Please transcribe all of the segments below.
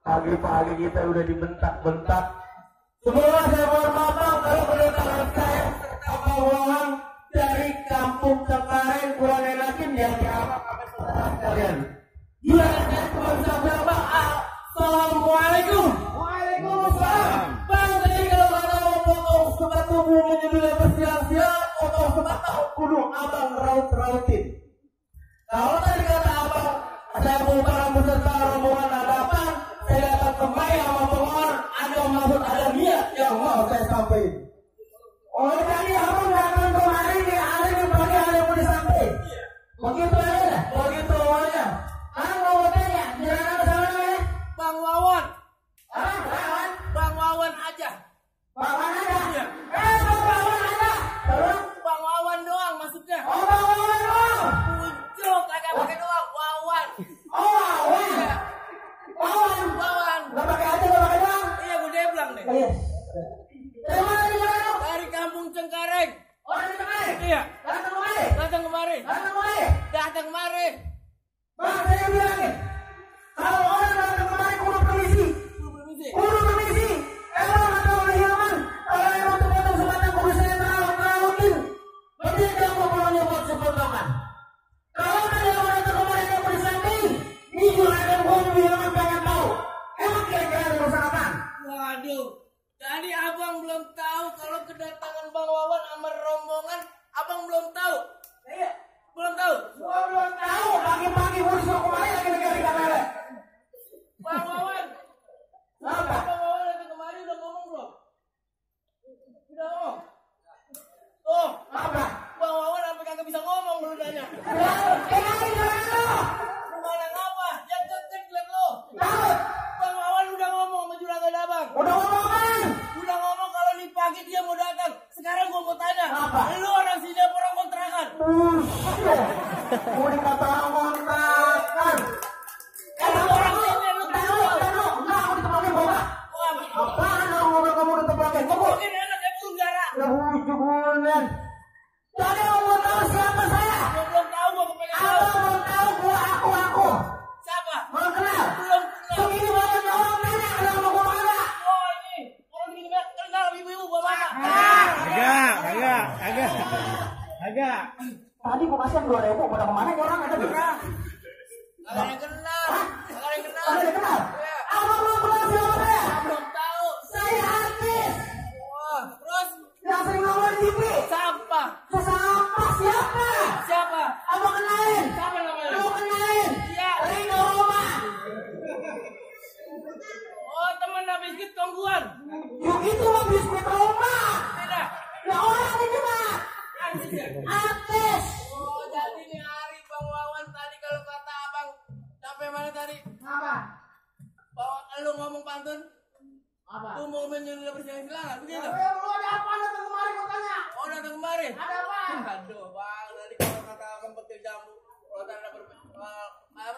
Pagi-pagi kita udah dibentak-bentak. Semua saya mohon maaf kalau kedatangan saya serta bawahan dari kampung Cengkareng kurang enakin ya jawab sampai saudara sekalian. Gimana saya cuma bisa berapa? Assalamualaikum. Waalaikumsalam. Bang, tadi kalau ada potong sebat tubuh menyembelih bersiap-siap, potong sebat tahu kudu abang raut-rautin. Kalau tadi kata abang, saya buka rambut serta rombongan ada apa? Saya datang kemari sama pengoor, ada maksud ada niat yang mau saya sampaikan. Oh jadi abang datang kemari nih, ada yang bagi ada yang mau disampaikan. Begitu aja, begitu aja. Bang mau tanya, jangan ada sama ya? Bang Wawan. Bang Wawan? Bang Wawan aja. Bang Wawan aja? Iya. Bang Wawan aja? Terus? Bang Wawan doang maksudnya. Oh Bang Wawan doang? Pucuk, ada pakai doang, Wawan. Oh Wawan? Iya. Wawan? Wawan. Gak pakai aja, gak pakai doang? Iya, gue deblang deh. Iya. Dari mana nih Bang? Dari kampung Cengkareng. Oh dari kemari? Iya. Datang kemari? Datang kemari. Datang kemari? Datang kemari. Bang saya bilang nih, kalau orang datang kemari kudu permisi. Lu permisi. Kudu permisi. Emang ada orang Yaman, kalau yang potong-potong sebatang kudu saya terlalu-terlaluin. Berarti dia mau pulangnya buat sepotongan. Kalau ada orang datang kemari yang mau disamping, ini juragan gue Yaman pengen tahu. Emang kira-kira ada urusan apaan? Waduh. Tadi abang belum tahu kalau kedatangan Bang Wawan sama rombongan, abang belum tahu. Iya. Belum tahu. Gua belum tahu. Pagi-pagi gue disuruh kemari lagi negara kamera. Bang Wawan. Apa? Bang Wawan datang kemari udah ngomong belum? Udah ngomong. Oh, Apa? Bang Wawan sampai kagak bisa ngomong dulu tanya. Kenalin jangan lo. Gimana ngapa? Yang cek lihat lo. Tahu? Bang Wawan udah ngomong sama juragan abang. Udah ngomong apaan? Udah ngomong kalau nih pagi dia mau datang. Sekarang gua mau tanya. Apa? Lu orang sini apa orang kontrakan? Mau dikata orang kontrakan. Lu orang sini lu tahu. Enggak, aku ditempatin bola. Oh, apa? Apaan orang mobil kamu ditempatin? Mungkin enak ya burung dara. Udah bujuk bulan. Jadi kamu mau tahu siapa saya? Gua belum tahu, gua pengen tahu. Aku mau tahu gua aku. Siapa? Mau kenal? Belum kenal. Begini banyak orang nanya kenal sama gua mana? Oh, ini. Orang gini banyak kenal ibu-ibu gua mana? Agak. Tadi gua kasih 2.000, pada kemana nih orang ada berapa? Ada yang kenal. Ada yang kenal. Ada yang kenal? Iya. Abang belum kenal siapa saya? Belum tahu. Saya artis Wah, terus yang sering nongol di TV. siapa? Sesama siapa? Siapa? Abang kenalin. Siapa namanya? Lu kenalin. Iya. Rino Roma. Oh, teman biskuit tongguan. Yuk itu mah biskuit Roma. Beda. Ya orang ini mah Artis ya? artis. Oh, jadi nih hari Bang Wawan tadi kalau kata abang sampai mana tadi? Apa? Bahwa lu ngomong pantun, Apa? lu mau menyuruh bersilang-silangan, begitu? Lu ada apa datang kemari kau tanya? Oh, datang kemari. Ada apa? Aduh, bang, tadi kalau kata abang petir jambu, kalau tadi apa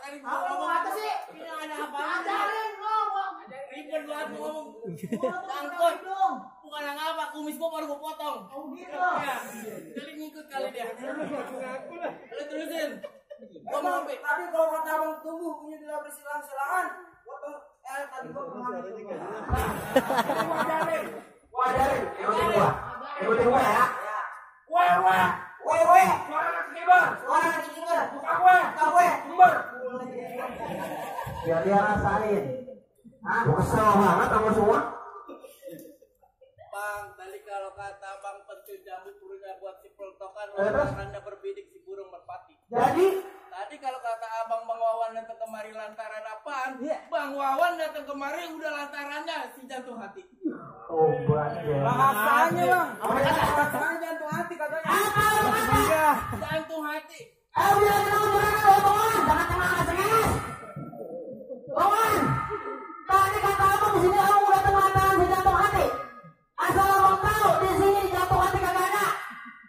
tadi? Apa mau kata sih? Ini ada apa? Ajarin ngomong. Ribet banget ngomong. Tangkut dong. Bukan yang apa, kumis gua baru gua potong. Oh gitu. Iya. Kali ngikut kali dia. Lu terusin. Gua mau sampai. Tapi kalau kata abang tumbuh punya tidak bersilang-silangan, potong tadi gua kemana? Wajarin. Ikutin gua ya. Wewe. Suara kaki kibar. Suka gue. Sumber. Biar dia rasain. Ah, kesel banget sama semua. Bang, tadi kalau kata Bang pentil jambu purunya buat si peltokan, Terus? karena berbidik si burung merpati. Jadi Tadi kalau kata abang Bang Wawan datang kemari lantaran apaan? Bang Wawan datang kemari udah lantarannya si jantung hati. obat ya. Bahasanya bang. Bahasanya jantung hati katanya. Jantung hati. Bilang jangan tengah serius. Bawan, tadi kata abang di sini abang udah tengah si jantung hati. Asal abang tahu di sini jantung hati kagak ada.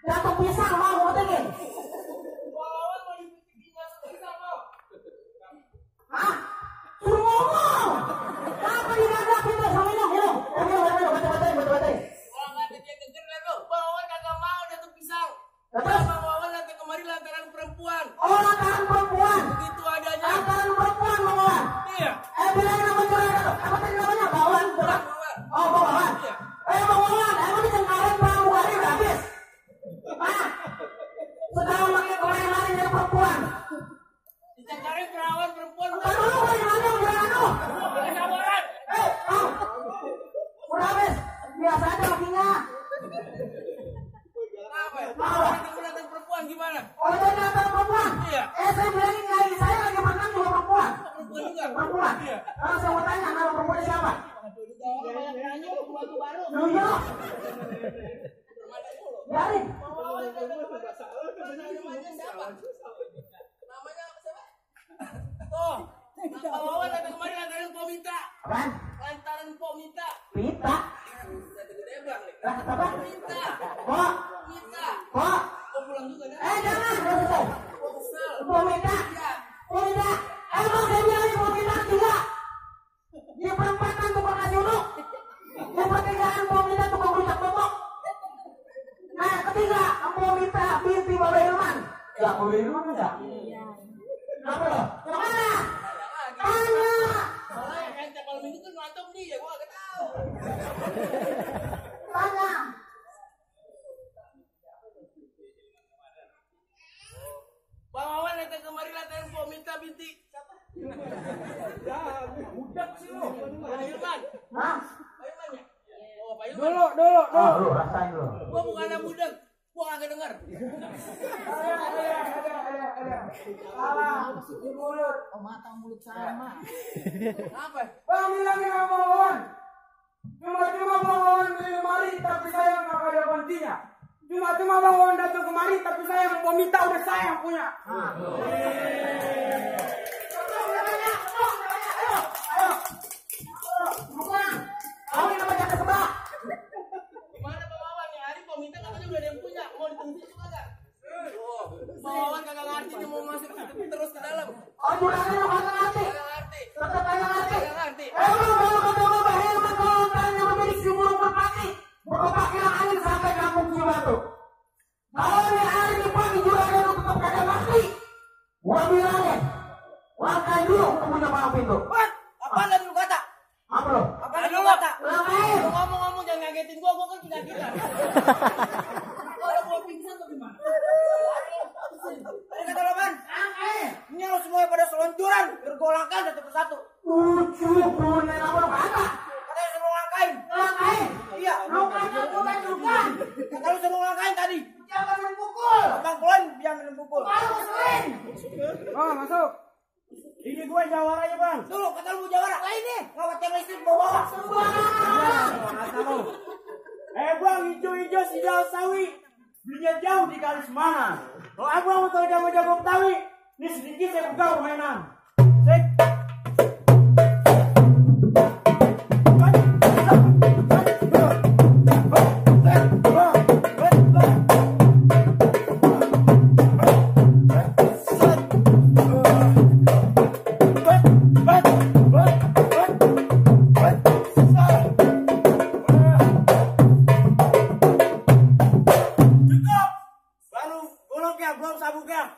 Jantung pisang mau ngomongin. Bang Wawan mau dipitikin jantung pisang mau. Hah? Suruh ngomong. Kenapa didadak kita sama ini? Baca-bacain. Kalau nggak ada dia geger lah tuh. Bang Wawan kagak mau jantung pisang. Terus? Bang Wawan datang kemari lantaran perempuan. Oh, lantaran perempuan. Begitu adanya. Lantaran perempuan, Bawan. Iya. Bilang nama cewek itu. Apa tadi namanya? Bawan. Bang Wawan. Oh, Bawan. Iya. Bang Wawan, emang di Cengkareng pramugari udah habis? Hah? Sekarang pakai kemarin-kemarin dari perempuan. Di Cengkareng perawan perempuan. Bukan dulu, gue gimana? Udah anu. Kesabaran. Udah habis. Biasa aja lakinya. Apa ya? Datang perempuan gimana? Oh, itu lantaran perempuan? Iya. Saya bilangin nyari saya lagi makan juga perempuan. Perempuan juga. Perempuan? Iya. Kalau saya mau tanya, nama perempuan siapa? Banyak nanya pembantu baru. Iya. Biarin. Namanya siapa? Namanya siapa? Tuh. Bang Wawan datang kemarin lantaran Pomita. Apaan? Lantaran Pomita. Pita? Satu gede bang nih. Apa? Pomita. Kok? Pomita. Kok? Kau pulang juga dah. Jangan, udah selesai. Kau kesel. Pomita? Iya. Pomita? Emang saya bilangin Pomita tiga? Di perempatan tukang nasi uduk. Di pertigaan Pomita tukang rujak bobok. Nah, ketiga, Pomita binti Bapak Hilman. Ya, Bapak Hilman enggak? Iya. Kenapa lo? Kemana? Tanya. Soalnya kan tiap malam minggu kan nonton dia, gua nggak tahu. Tanya. Bang Wawan datang kemari lantaran Pomita binti siapa? Budak sih lo. Pak Hilman. Hah? Pak Hilman ya? Oh, Pak Hilman. Dulu. Lu rasain lu. Gua bukan anak budak. Gua kagak dengar. Salah. Di mulut. Oh mata mulut sama. Apa? Bang bilangin sama Wawan. Cuma Bang Wawan beli lemari tapi saya nggak ada gantinya. Cuma Bang Wawan datang kemari tapi saya mau minta udah saya yang punya. Gimana Bang Wawan nih? Hari Pomita katanya udah ada yang punya. Mau ditunggu juga enggak? Oh, Bang Wawan kagak ngerti dia mau masuk terus ke dalam. Oh, juragan lu kagak ngerti. Kagak ngerti. Tetep kagak ngerti. Kagak ngerti. Emang kalau kata Bapak Hilman kalau tanya memiliki si burung merpati, berubah kilang angin sampai kampung Cibatu. Kalau di hari di pagi juragan lu tetap kagak ngerti. Gua bilangin, langkain dulu punya palang pintu. Apa tadi lu kata? Apa lo? Apa tadi lu kata? Langkain. Lu ngomong-ngomong jangan ngagetin gua kan kesakitan. Kalau gua pingsan tuh gimana? Tadi kata lo kan? Langkain. Ini lo semua pada selonjoran, bergolangkan satu persatu. Punya apa lo kata? Katanya suruh langkain. Langkain. Iya. Lu kata gua kan juga. Kata lu suruh langkain tadi. Jangan mempukul. Bang Kulon biar minum pukul. Baru sering. Oh masuk. Ini gue jawaranya bang. Dulu kata lu mau jawara. Lah ini ngawat yang listrik bawa. Bang hijau-hijau si daun sawi. Belinya jauh di kali Semana. Kalau abang mau jago-jago Betawi, ini sedikit saya buka permainan. Sek. Belum sabuknya.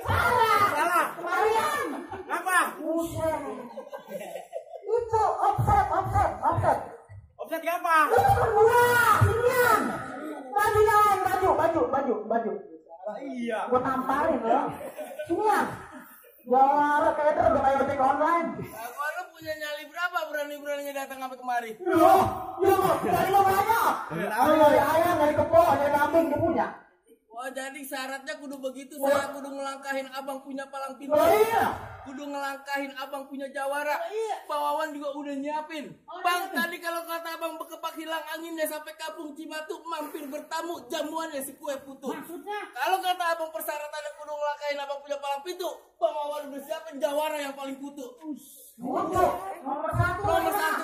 Salah. Kalian. Apa? Buset. Itu offset. Offset apa? Itu berdua. Sinian. Baju lain. Baju. Iya. Gue tamparin lo. Sinian. Jawara kayak udah kayak ojek online. Kalau lu punya nyali berapa berani-beraninya datang sampai kemari? Loh, ya dari lo banyak. Dari ayam, dari kebo, dari kambing dia punya. Oh jadi syaratnya kudu begitu, saya kudu ngelangkahin abang punya palang pintu. Oh iya. Kudu ngelangkahin abang punya jawara. Pak Wawan juga udah nyiapin. Bang tadi kalau kata abang bekepak hilang anginnya sampai kampung Cibatu mampir bertamu jamuannya si kue putu. Maksudnya? Kalau kata abang persyaratannya kudu ngelangkahin abang punya palang pintu, Pak Wawan udah siapin jawara yang paling putu. Nomor satu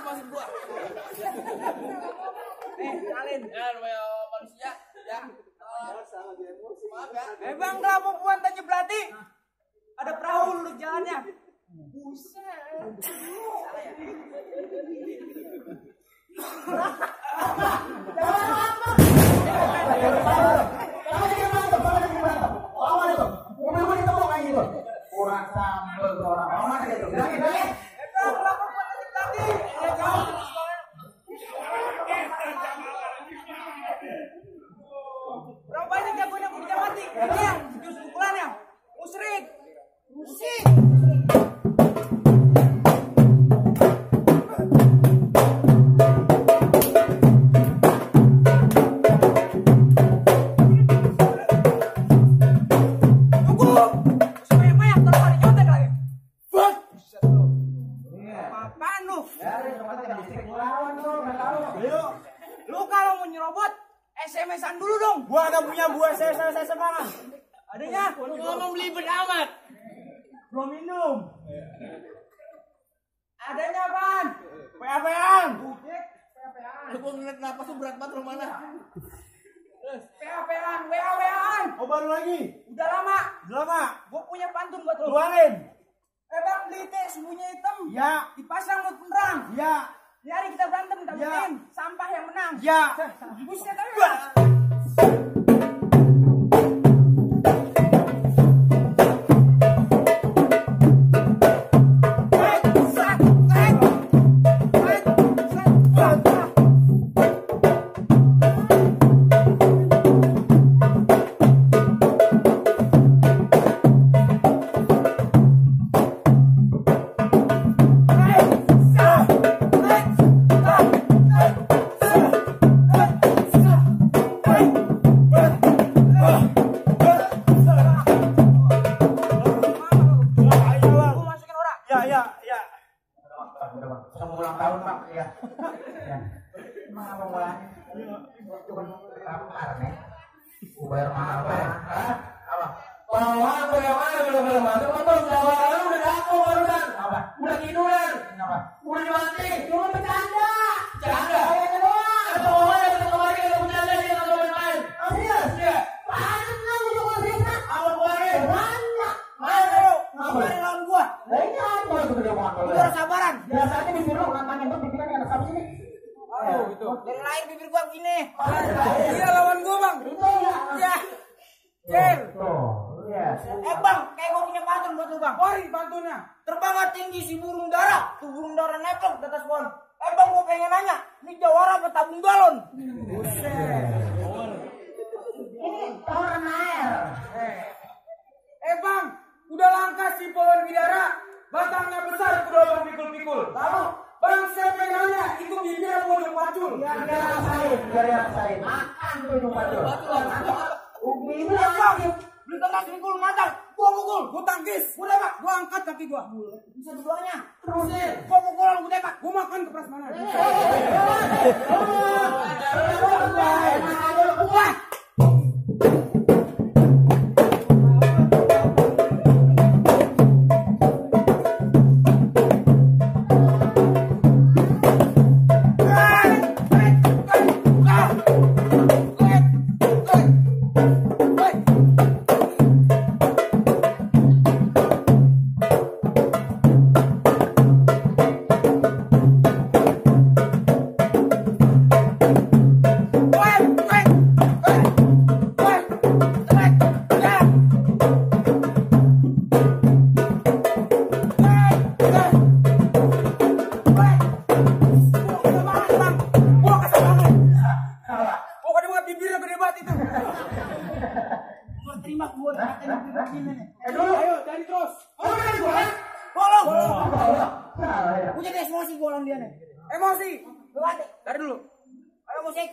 Masih gua. Kalian. Ya namanya manusia ya. Maaf ya. Bang, kenapa puan tanya belati? Ada perahu lu jalannya. Kurang sambel orang orang itu. Bilangin. Berapa banyak jagonya kerja mati? Iya, jus pukulannya. Musrik. Musik. Lu kalau mau nyerobot SMS-an dulu dong. Gua ada punya buah SMS mana? Adanya? Ngomong beli amat. Belum minum. Adanya apaan? PHP-an. Lu gua ngeliat napas tuh berat banget rumah mana? PHP-an, WA-WA-an. Oh baru lagi? Udah lama. Lama? Gua punya pantun buat lu. Tuangin? Bang, beli teh sembunyi hitam. Ya. Dipasang buat penerang. Ya. Hari kita berantem, kita Ya. bikin sampah yang menang. Ya. Buset aja. Selamat ulang tahun Pak. Ya. Emang apa mulai? Cuma kamar nih. Bayar mahal Pak. Apa? Bawang bagaimana belum masuk potong jawara lu udah daku barusan. Apa? Udah tiduran. Apa? Udah mati. Cuma bercanda. Bercanda. Kayaknya doang. Atau orang yang kemarin kita bercanda dia nggak main-main. Serius? Iya. Panas lah untuk kita. Apa kemarin? Banyak. Mana? Ngapain lawan gua? Lah ini apa itu gede banget. Gua sabaran. Biasanya bibir lu nantangin tuh pikirannya anak apa sini? Oh, itu. Dari lahir bibir gua begini. Iya lawan gua, Bang. Itu ya. Iya. Cer. Tuh, iya. Bang, kayak gua punya pantun buat lu, Bang. Ori pantunnya. Terbang tinggi si burung dara. Tuh burung dara neplok di atas pohon. Bang, gua pengen nanya, ini jawara apa tabung galon? Buset. Ini toren air. Bang, udah langka si pohon bidara. Batangnya besar, udah bang pikul-pikul. Lalu, bang siapa yang nanya, itu bibirnya ujung pacul. Biar rasain. Makan tuh ujung pacul. Ini Bang, beli tengah pikul matang. Gua pukul, gua tangkis. Gua tembak, gua angkat kaki gua. Bisa berduanya. Terusin. Gua pukulan, gua tembak. Gua makan ke prasmanan. Wah. Aku jadi emosi gue orang dia nih. Emosi. Berarti. Tar dulu. Ayo musik.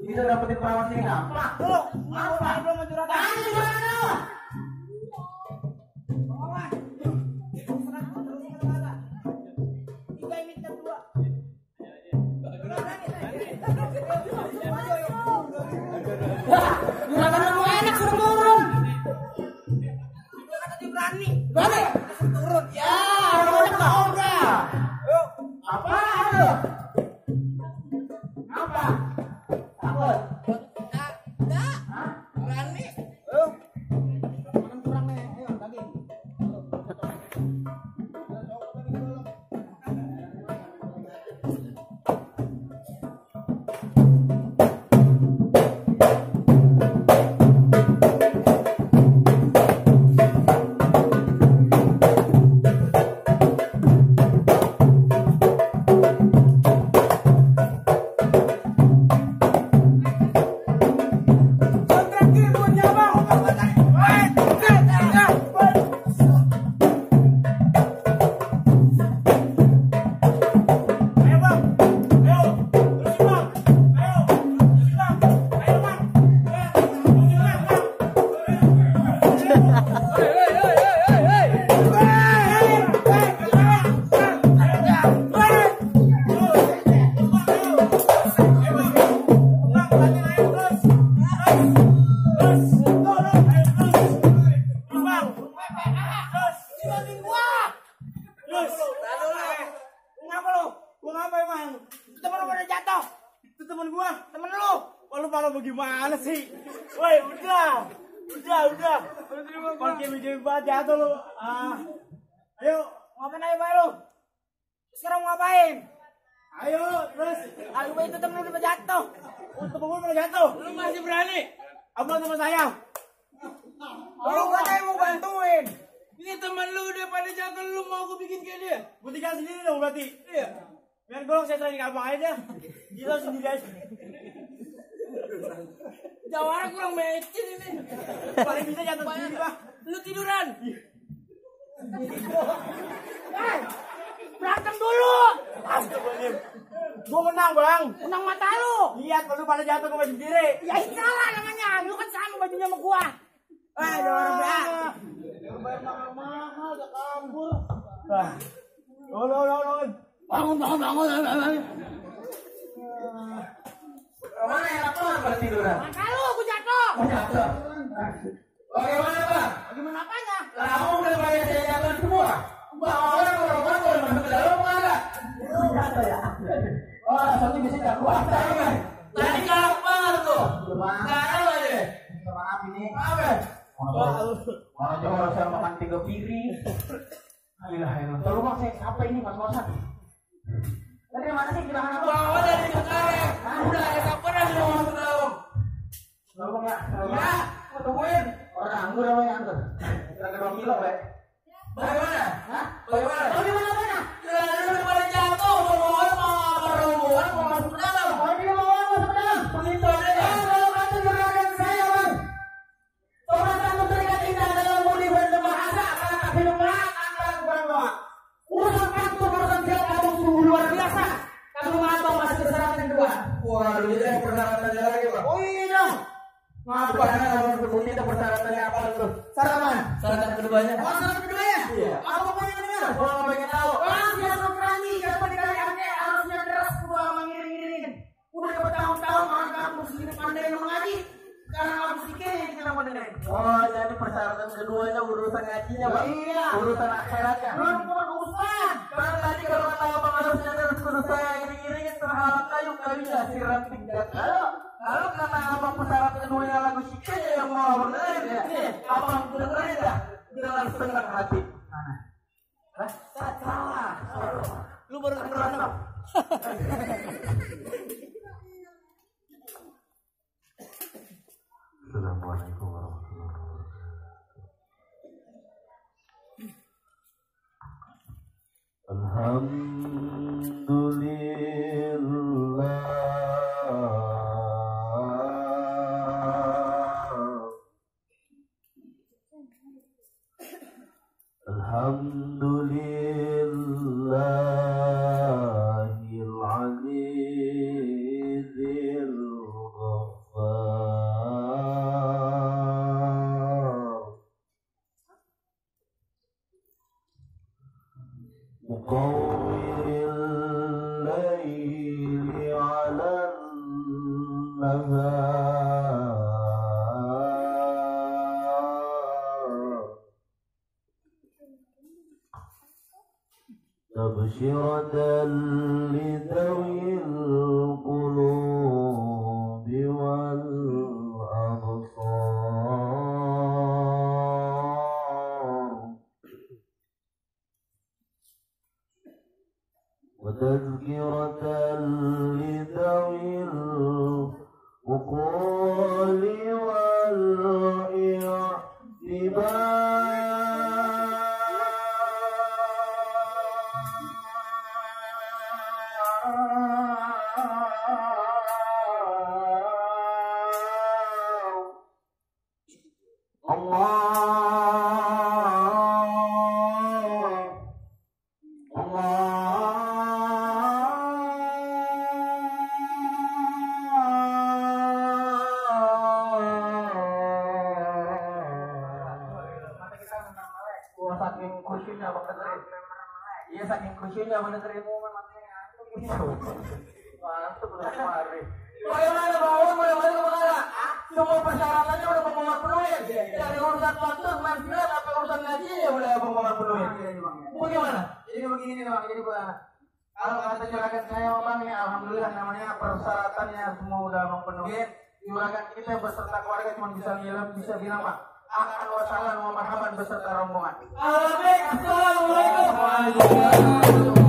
Bisa dapetin perawat ini apa? Bagaimana sih? Woi, udah. Pakai begini banget jatuh lu. Ayo, ngapain ayo Pak lu? Sekarang mau ngapain? Ayo, terus. Ayo itu temen lu udah jatuh. Temen gue udah jatuh. Lu masih berani? Abang teman saya. Lu katanya mau bantuin. Ini teman lu udah pada jatuh, lu mau gue bikin kayak dia? Buktikan sendiri dong berarti. Iya. Biar golong saya training abang aja. Gila sendiri aja. Jawara kurang mecin ini. Paling bisa jatuh sendiri, Pak. Lu tiduran. Berantem dulu. Astagfirullahaladzim. Gua menang, Bang. Menang mata lu. Lihat lu pada jatuh ke baju sendiri. Ya salah namanya. Lu kan sama bajunya sama gua. Ada orang ya. Bayar mahal-mahal udah kabur. Bangun. Mana enak banget pada tiduran? Mata lu, gua jatuh. Bagaimana Bang? Gimana apanya? Kamu udah pada saya jatuh semua. Orang boleh masuk ke dalam mana? Jatuh ya. Oh, soalnya bisa nggak kuat. Tadi galak banget tuh. Sekarang aja. Maaf ini. Apa? Orang Jawa saya makan 3 piring. Alhamdulillah. Tolong Bang, saya siapa ini mas-masan? Dari mana sih kita anak? Bawa dari sekarang. Udah ada pernah di rumah dalam. Tolong ya. Ya, mau tungguin. Orang anggur namanya anggur. Kira-kira 2 kilo, Pak. Bagaimana? Hah? Bagaimana? Bagaimana? Udah pada jatuh, mau masuk ke dalam. Mau dia mau masuk ke dalam. Begitu aja. Kalau kata juragan saya, Bang. Orang kamu terikat indah dalam murni berbahasa karena tak minum akan kurang bawa. Urusan kantor urusan siapa kamu sungguh luar biasa. Kamu ngabang masih persyaratan kedua. Waduh, jadi yang persyaratannya lagi, Bang. Oh iya dong. Ngapain harus berbunyi itu persyaratannya apa itu? Sarapan. Syarat keduanya. Oh, syarat keduanya. Iya. Apa pengen dengar? Gua nggak pengen tahu. Orang biasa berani, siapa dikali kakek harusnya deras kudu sama ngiring-ngiringin. Udah bertahun-tahun orang kampung sini pandai mengaji. Karena aku sikit yang kita mau dengerin. Oh, jadi persyaratan keduanya urusan ngajinya, Bang. Iya. Urusan akhiratnya. Belum urusan. Karena tadi kalau kata Abang harusnya terus kudu saya iring-iringin terhalang kayu kalinya siram tidak. Kalau kata Abang persyaratan keduanya lagu sikitnya yang mau benerin ya. Abang dengerin dah dengan senang hati. Salah. Lu baru berenang. Assalamualaikum warahmatullahi wabarakatuh. Alhamdulillah. Alhamdulillahil azizil ghaffar. Muqawwiril layli 'alan nahar. Tabshiratan lidawil qulubi wal absar. وتذكرة لذوي العقول saking khusyuknya abang dengerin. Iya saking khusyuknya abang dengerin momen matanya ngantuk. Mantap udah kemarin. Bagaimana bawang mulai kemana? Semua persyaratannya udah abang penuhin. Dari urusan waktu, manfaat, apa urusan ngaji ya udah abang penuhin. Bagaimana? Jadi begini nih bang, jadi kalau kata juragan saya bang ya alhamdulillah namanya persyaratannya semua udah abang penuhin. Juragan kita beserta keluarga cuma bisa bilang pak. Akan wassalam wa marhaban beserta rombongan. Assalamualaikum.